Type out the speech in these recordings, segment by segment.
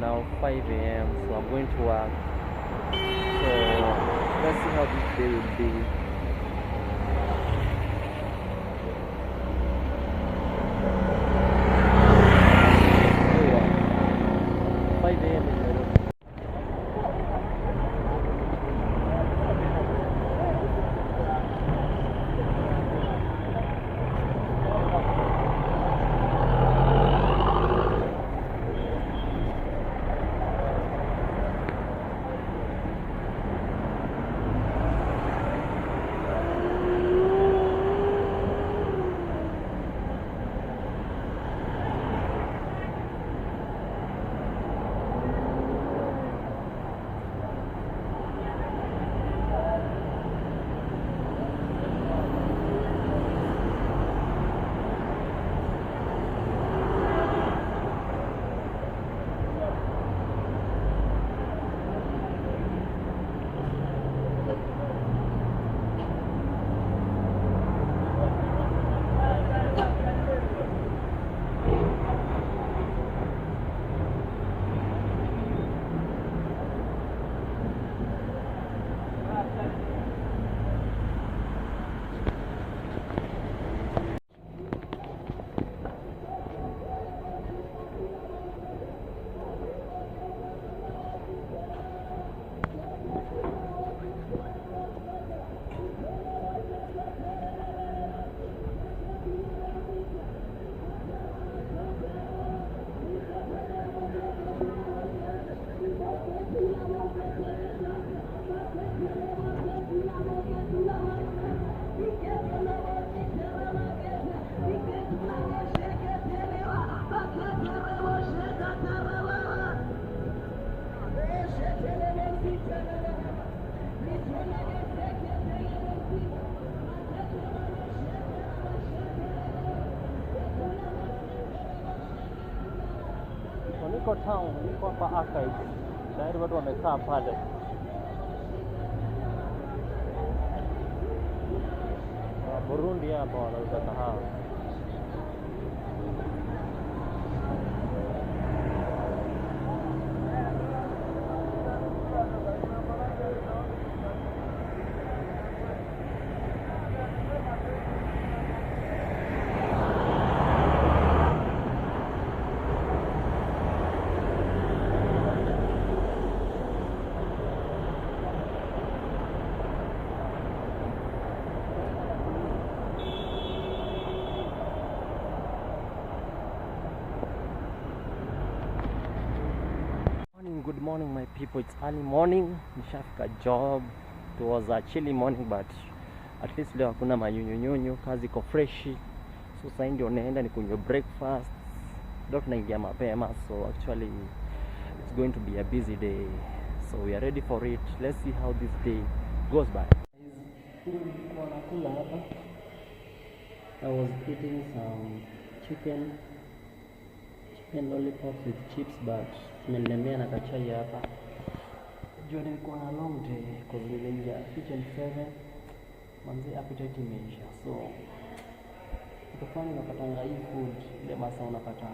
now 5 a.m. So I'm going to work. So let's see how this day will be. So, 5 a.m. in Nairobi. Niko town, niko hapa Archives. Tayari watu wamekaa pale. Burundi hapa wanauza kahawa. Good morning, my people. It's early morning. Nishafika job. It was a chilly morning, but at least leo hakuna manyunyunyunyu, kazi iko fresh. So sasa ndio naenda nikunywe breakfast. Leo tunaingia mapema, so actually it's going to be a busy day. So we are ready for it. Let's see how this day goes by. Nilikuwa nakula hapa. I was eating some chicken lollipops with chips, but nimenilemea na kachai hapa. Jua nilikuwa na long day cause niliingia kitchen 7, manzi appetite imeisha. So ukafanya unapatanga hii food ile masaa unapata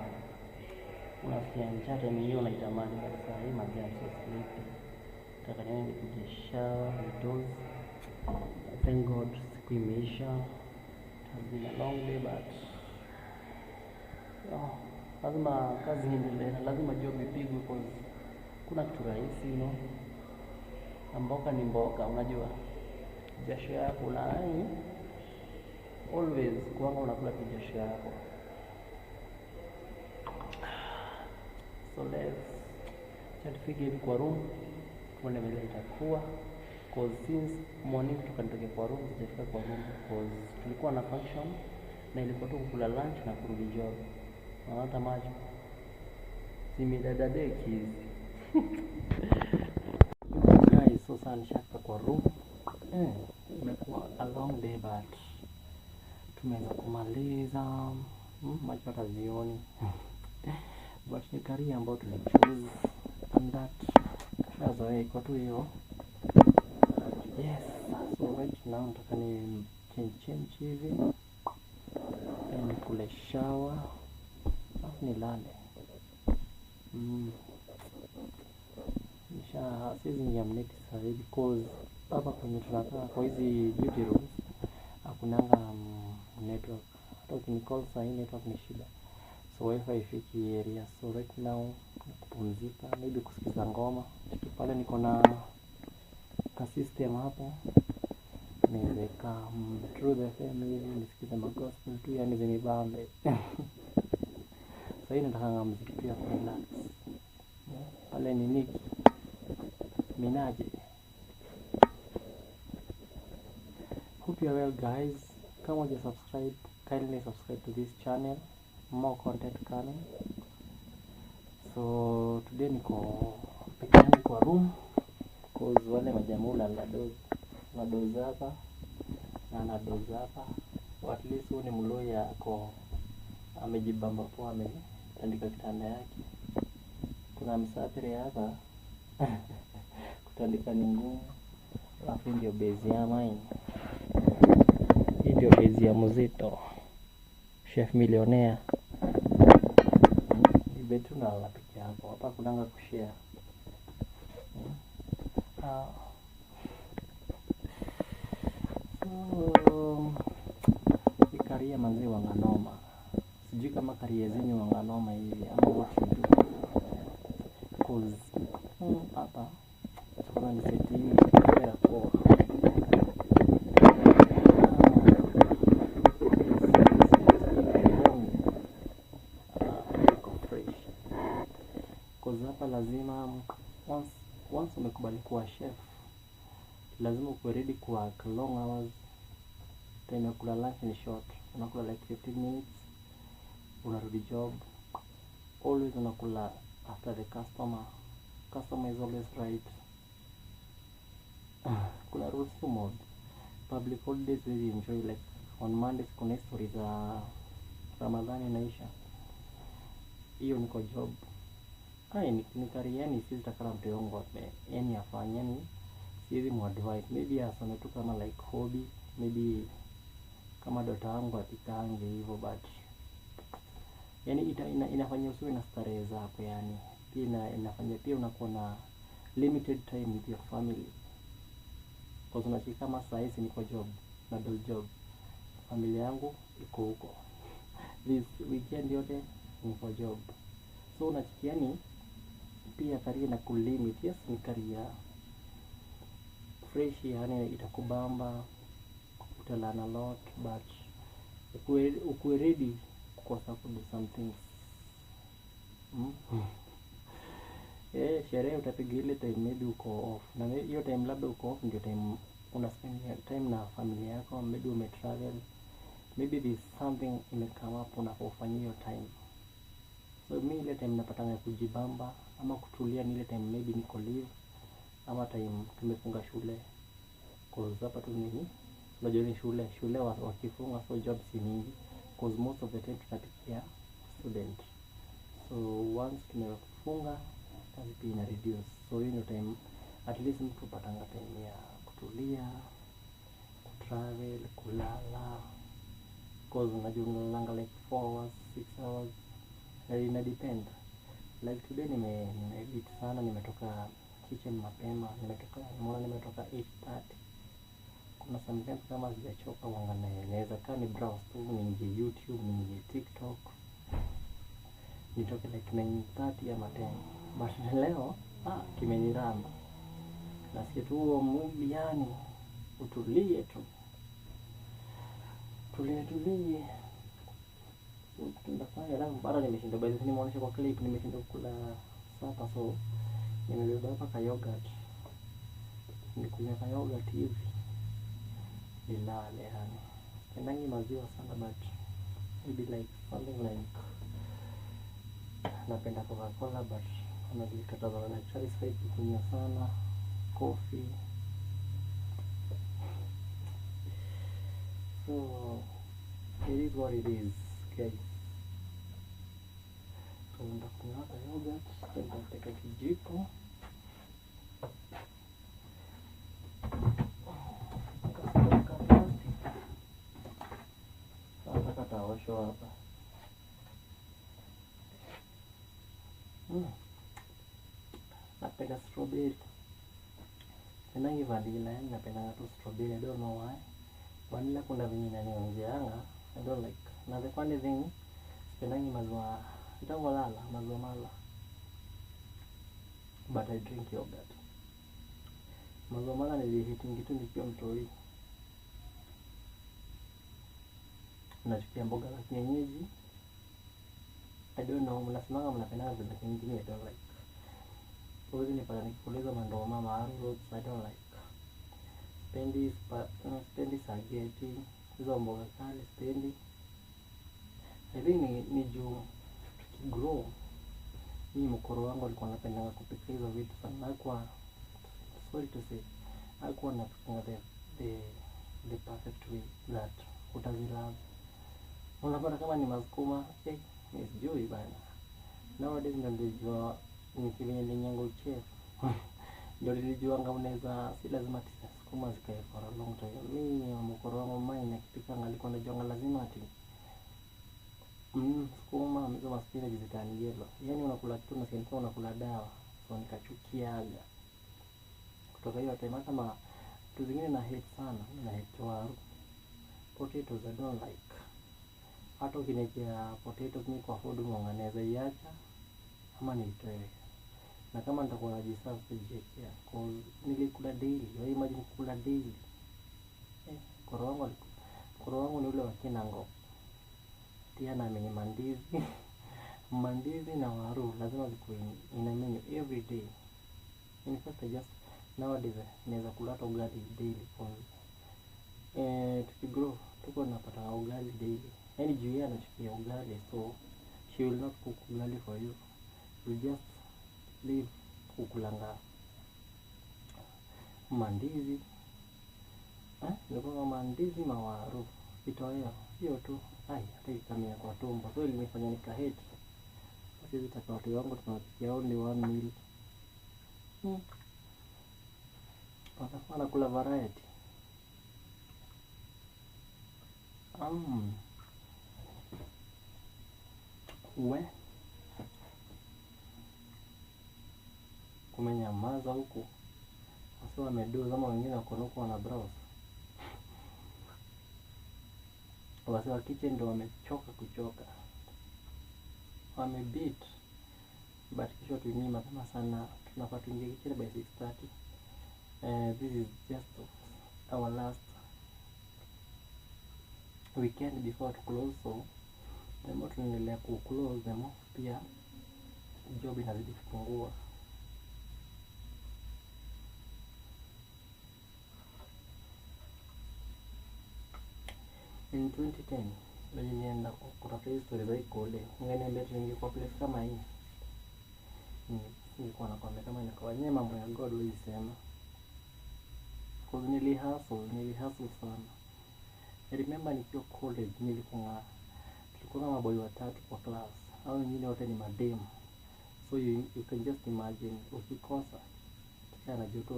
unasikia njaa time hiyo unaitamani, but saa hii manzi I'm so sleepy. Nataka niende nipige shower, nidoze. Thank God siku imeisha. It has been a long day, but oh, lazima kazi iendelee na lazima job ipigwe cause kuna kitu rahisi, you know. Na mboka ni mboka, unajua jasho yako na always kuanga unakula tu jasho yako. So let's tufike hivi kwa room tuone vile itakuwa, cause since morning tukanitoke kwa room, sijafika kwa room cause tulikuwa na function na ilikuwa tu kukula lunch na kurudi job. Na hata macho zimedadadeki hizi. Guys, so sana nishafika kwa room. Imekuwa a long day but tumeweza kumaliza. Macho hata zioni. But ni career ambayo tulichoose and that shazoea iko tu hiyo. Yes, so right now nataka ni change hivi, then kule shower alafu nilale. Siwezi ingia mneti sahii because hapa kwenye tunakaa kwa hizi duty rooms hakunanga network. Hata ukinicall sahii network ni shida, so wifi ifiki area. So right now ni kupumzika, maybe kusikiza ngoma. Kitu pale niko na ka system hapo, naweza Truth FM hivi nisikize magospel tu, yani zinibambe. Sahii natakanga mziki tu ya kurelax. Pale ni Nicki Minaj. Hope you are well guys. Kama huja subscribe, kindly subscribe to this channel. More content coming. So today niko peke yangu kwa room cause wale majamaa hulala doze, nadoze hapa na nadoze hapa. At least huyu ni Mluya, ako amejibamba poa, ametandika kitanda yake. Kuna msafiri hapa kutandika ni ngumu. Alafu ndio base ya mine. Hii ndio base ya Mzito Chef Millionaire. Ni bed tu nalala peke yako hapa, kunanga kushare. So hii career manzi wanga noma, sijui kama career zenyu wanga noma hivi ama what you do, cause hapa kwanza ni seti hii kamera poa. Iko fresh cause hapa lazima once umekubali kuwa chef, lazima ukuwe ready ku work long hours. Time ya kula lunch ni short, unakula like 15 minutes, unarudi job. Always unakula after the customer. Customer is always right. Kuna rules tu mob. Public holidays we enjoy, like on Mondays kuna story za Ramadhani inaisha, hiyo niko job. Ai, ni career yani siwezi taka mtu yangu yani afanye, yani siwezi muadvise, maybe asome tu kama like hobby, maybe kama dota yangu apikange hivyo, but yani inafanya usiwe na starehe zako, yani pia inafanya pia unakuwa na limited time with your family, cause unacheki kama saa hizi niko job na do job, familia yangu iko huko, this weekend yote niko job, so unacheki yani pia career na kulimit. Yes, ni career fresh, yani itakubamba, utalearn a lot, but ukuwe ready kukosa kudo some things. Sherehe utapiga ile time maybe uko off, na hiyo time labda uko off ndio time una spend time na familia yako, maybe umetravel, maybe there's something imecome up unapofanyia hiyo time. So mi ile time napatanga kujibamba ama kutulia ni ile time maybe niko leave ama time tumefunga shule, cause hapa tu ni unajua ni shule wakifunga, so job si mingi cause most of the time tunapikia student, so once tumefunga kazi pia ina reduce. So hiyo ndio time at least mtu upatanga time ya kutulia, kutravel, kulala, cause unajua unalalanga like 4 hours 6 hours, na ina depend. Like today nime edit sana, nimetoka kitchen mapema, nimeona nimetoka 8:30. Kuna sometimes kama sijachoka wanga naweza kaa ni browse tu, niingie YouTube, niingie TikTok, nitoke like 9:30 ama 10, but leo kimeniramba, nasikia tu huo movie, yani utulie tu, tulie tulie. So kitu nitafanya, alafu bado nimeshinda, by the way nimeonyesha kwa clip, nimeshinda kukula supper, so nimebeba hapa ka yogurt, nikunywa ka yogurt hivi nilale. Yani sipendangi maziwa sana, but maybe like something like napenda Coca-Cola, but nalikataza na daktari sifai kukunywa sana coffee. So it is what it is guys. So nitakunywa hapa yogurt, then nitateka kijiko ka plastic, nataka taoshwa hapa. Napenda strawberry. Sipendangi vanilla, yani napendanga tu strawberry, I don't know why. Vanilla kuna venye inanionjeanga, I don't like. Na the funny thing, sipendangi maziwa, itango lala, maziwa mala. But I drink yogurt. Maziwa mala nilihitingi tu nikiwa mtoi. Nachukia mboga za kienyeji. I don't know, mnasemanga mnapendanga za kienyeji, I don't like. Huwezi nipata nikikuuliza mandoma, maarrows, I don't like. Sipendi sipendi spaghetti, hizo mboga kali sipendi. I think ni juu tukigrow, mimi mkoro wangu alikuwa anapendanga kupika hizo vitu sana. Hakuwa, sorry to say, hakuwa anapikanga the perfect way that utazilove. Unapata kama ni maskuma, mi sijui bana. Nowadays ndo nilijua nikivenye nilinyanga uchef. Ndio nilijuanga unaweza, si lazima ati sukuma zikae for a long time. Mimi mkoro wangu mine akipikanga alikuwa anajuanga lazima ati sukuma hizo ma spinach zitaturn yellow. Yaani unakula kitu unasikia ni kama unakula dawa. So nikachukiaga. Kutoka hiyo time hata ma vitu zingine na hate sana, na hate waru. Potatoes I don't like. Hata ukiniekea potatoes mi kwa food mwanga naweza iacha ama niitoe. Na kama nitakuwa najiserve sitajiekea cause nilikula daily. Wewe imagine kukula daily. Mkoro wangu mkoro wangu ni ule wa kinango. Pia naamini mandizi. Mandizi na waru lazima zikuwe in a menu every day. In fact I just nowadays naweza kula hata ugali daily cause tukigrow tuko tunapata ugali daily. Yaani juu yeye anachukia ugali, so she will not cook ugali for you. You just live kukulanga mandizi. Ilikuwa mandizi mawaru kitoweo hiyo tu. Ai, hata ikamia kwa tumbo, so ilinifanya nikahate. Siwezi taka watu wangu tunawapikia only one meal. Watakuwa wanakula variety. We kumenyamaza huku, wasi wamedoze ama wengine wako huku wana browse. Wasi wa kitchen ndio wamechoka kuchoka, wamebeat. But kesho tuingie mapema sana, tunafaa tuingie kitchen by 6:30. This is just our last weekend before to close, so the more tunaendelea ku close the more pia job inazidi kupungua. In 2010 venye nienda kutafuta hizi story za hii kole, ungeniambia tuingie kwa place kama hii, nilikuwa nakwambia kama inakuwa yenyewe mambo ya God huwezi sema. Cause nilihustle sana. I remember nikiwa college tulikuwa kama boy watatu kwa class, hao wengine wote ni mademu. So you can just imagine ukikosa teacher anajua tu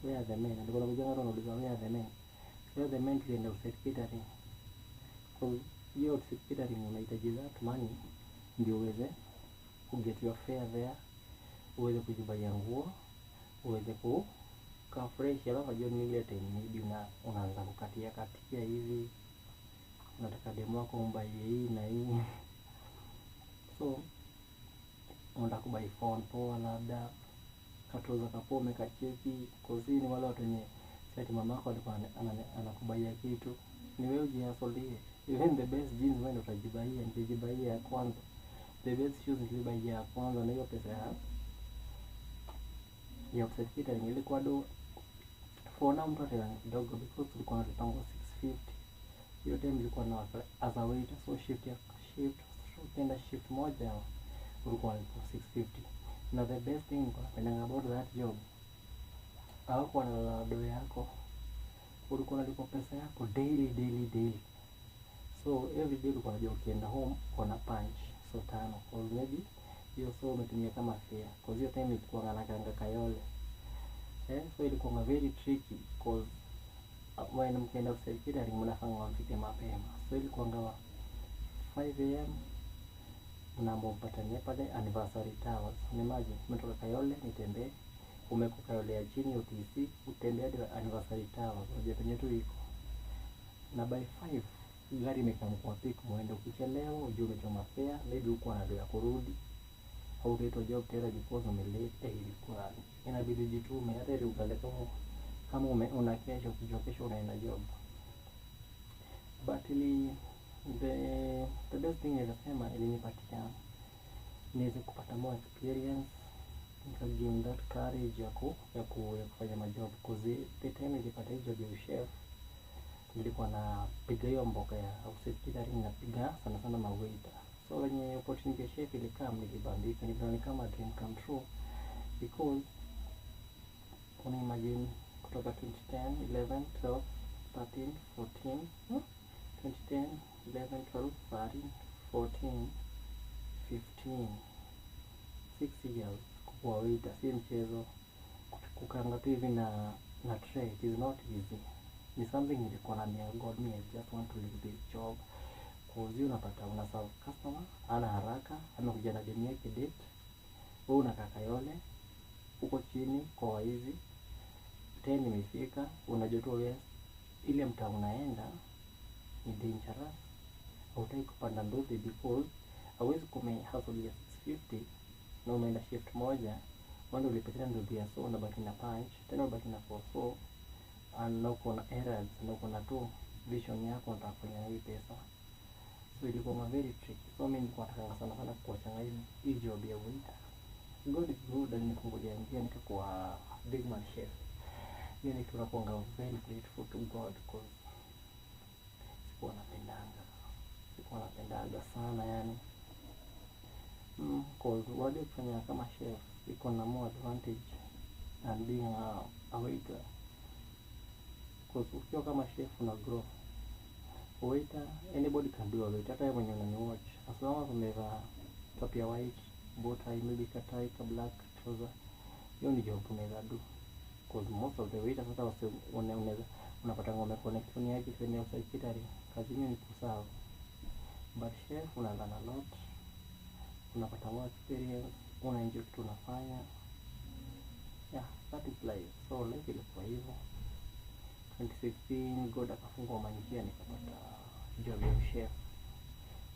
where are the men. Alikuwa anakuja watu wanauliza where are the men. Where are the men, tulienda outside catering. Cause hiyo outside catering unahitaji that money ndio uweze ku get your fare there, uweze kujibaia nguo, uweze ku kaa fresh. Alafu jioni ile time maybe unaanza kukatia katia hivi, unataka demu wako umbaie hii na hii. So unataka kubuy phone poa, labda katoza kapoa umekacheki. Cause ni wale watu wenye si ati mamako alikuwa anakubaia kitu, ni wewe ujihasolie. Even the best jeans wewe ndio utajibaia. Nilijibaia ya kwanza, the best shoes nilibaia ya kwanza, na hiyo pesa ya outside catering ilikuwa do for now mtu ataona kidogo because tulikuwa tunalipangwa 650. Hiyo time nilikuwa na work as a waiter, so shift ya shift, ukienda shift moja ulikuwa unalipwa 650. Na the best thing nilikuwa napendanga about that job, hawakuwa wanalala do yako, ulikuwa unalipwa pesa yako daily daily daily. So every day ulikuwa unajua ukienda home uko na punch so tano, cause maybe hiyo so umetumia kama fare, cause hiyo time ilikuwa nakaanga Kayole. So ilikuwa very tricky cause when mkienda outside catering mnafaa mfike mapema. So ilikuwa 5 am mnaambiwa mpatanie pale Anniversary Towers. Imagine nimetoka Kayole nitembee Umekuka yole ya chini UTC, utembea hadi Anniversary Tower, unajua penye tu iko. Na by 5 gari imekamkua pick muende, ukichelewa ujue umechoma fare, maybe huko na ya kurudi. Au utaitwa job tena because umelate. Ilikuwa inabidi ujitume hata ile ugale kama una kesho, ukijua kesho unaenda job. But ili the best thing nilisema ilinipatia niweze kupata more experience, nika gain that courage ya kufanya majob. Cause the time nilipata hii job ya chef nilikuwa napiga hiyo mboka ya outside catering, napiga sana sana mawaiter. So wenye opportunity ya chef ilikam, nilibambika, niliona ni kama dream come true, because una imagine kutoka 2010 11 12 13 14 2010 11 12 13 14 15 6 years kuwa waiter si mchezo. Kukanga tu hivi na tray, it is not easy. Ni something nilikuwa naambia God, me I just want to leave this job. Cause unapata una serve customer ana haraka, amekuja na deni yake date, wewe unakaa Kayole huko chini kwa waizi, 10 imefika, unajua tu yes, ile mtaa unaenda ni dangerous, hautaki kupanda nduthi because hauwezi kume hustle ya 650 na umeenda shift moja, wanda ulipitia nduthi ya so unabaki na punch tena unabaki na 4 na uko na errors na uko na tu vision yako unataka kufanya hii pesa. So ilikuwa very tricky. So mimi nilikuwa nataka sana sana kuachanga hii job ya waiter. God is good, alinifungulia njia nikakuwa big man chef. Hiyo ni kitu nakuanga very grateful to God, cause sikuwa napendaga sana yani. Cause wale kufanya kama chef iko na more advantage than being a waiter. Cause ukiwa kama chef una grow. Waiter, anybody can do a waiter. Hata mwenye unaniwatch, as long as umevaa top ya white, bow tie, maybe ka tie, ka black trouser, hiyo ni job unaweza do. Cause most of the waiters hata wase unaweza unapata ngome connection yake kwenye outside catering, kazi yenu ni kuserve. But chef una learn a lot, unapata more experience, una enjoy kitu unafanya. Yeah, that is life. So life ilikuwa hivyo. 2016 God akafungua manjia nikapata job ya chef,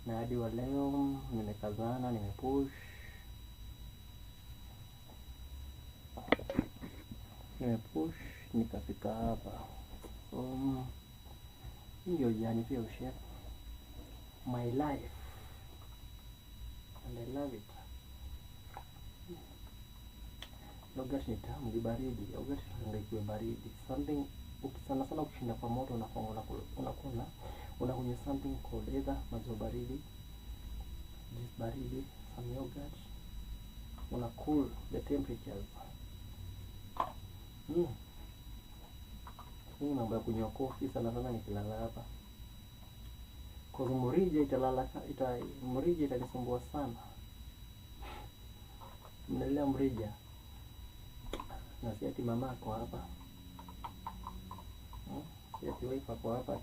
na hadi wa leo nimekazana, nimepush nikafika hapa. So ndio jani pia chef, my life, and I love it. Yogurt ni tamu, ni baridi. Yogurt ikiwa baridi, something sana sana ukishinda kwa moto unakunywa unakunywa something cold, either maziwa baridi, juice baridi, some yogurt, una cool the temperatures. Hii mambo ya kunywa coffee sana sana nikilala hapa, cause mrija italala, mrija itanisumbua sana. Mnaelewa mrija? Na si ati mama ako hapa, si ati wife ako hapa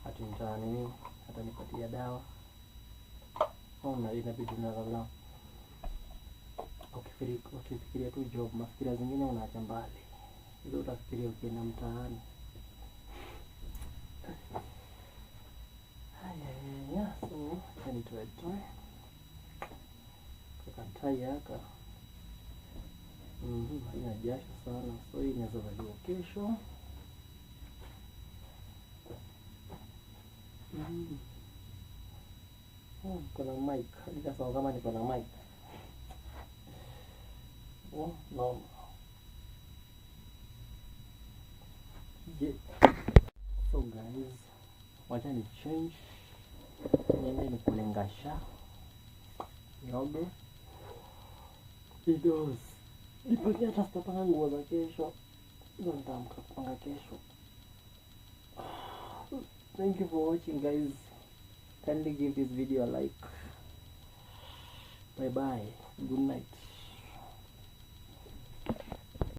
ati mtaani atanipatia dawa. Inabidi unalala ukifikiria tu job, mafikiria zingine unaacha mbali, hizo utafikiria ukienda mtaani. Haya, so nitoe kaka tai haka. Haina jasho sana, so hii inaweza valiwa kesho. Oh, kuna mic. Nikasema kama niko na mic. Oh, no. Yeah. So guys, wacha ni change. Niende nikulengasha. Nioge. Idos. Nipange hata sitapanga nguo za kesho. Hizo nitaamka kupanga kesho. Thank you for watching guys. Kindly give this video a like. Bye bye. Good night.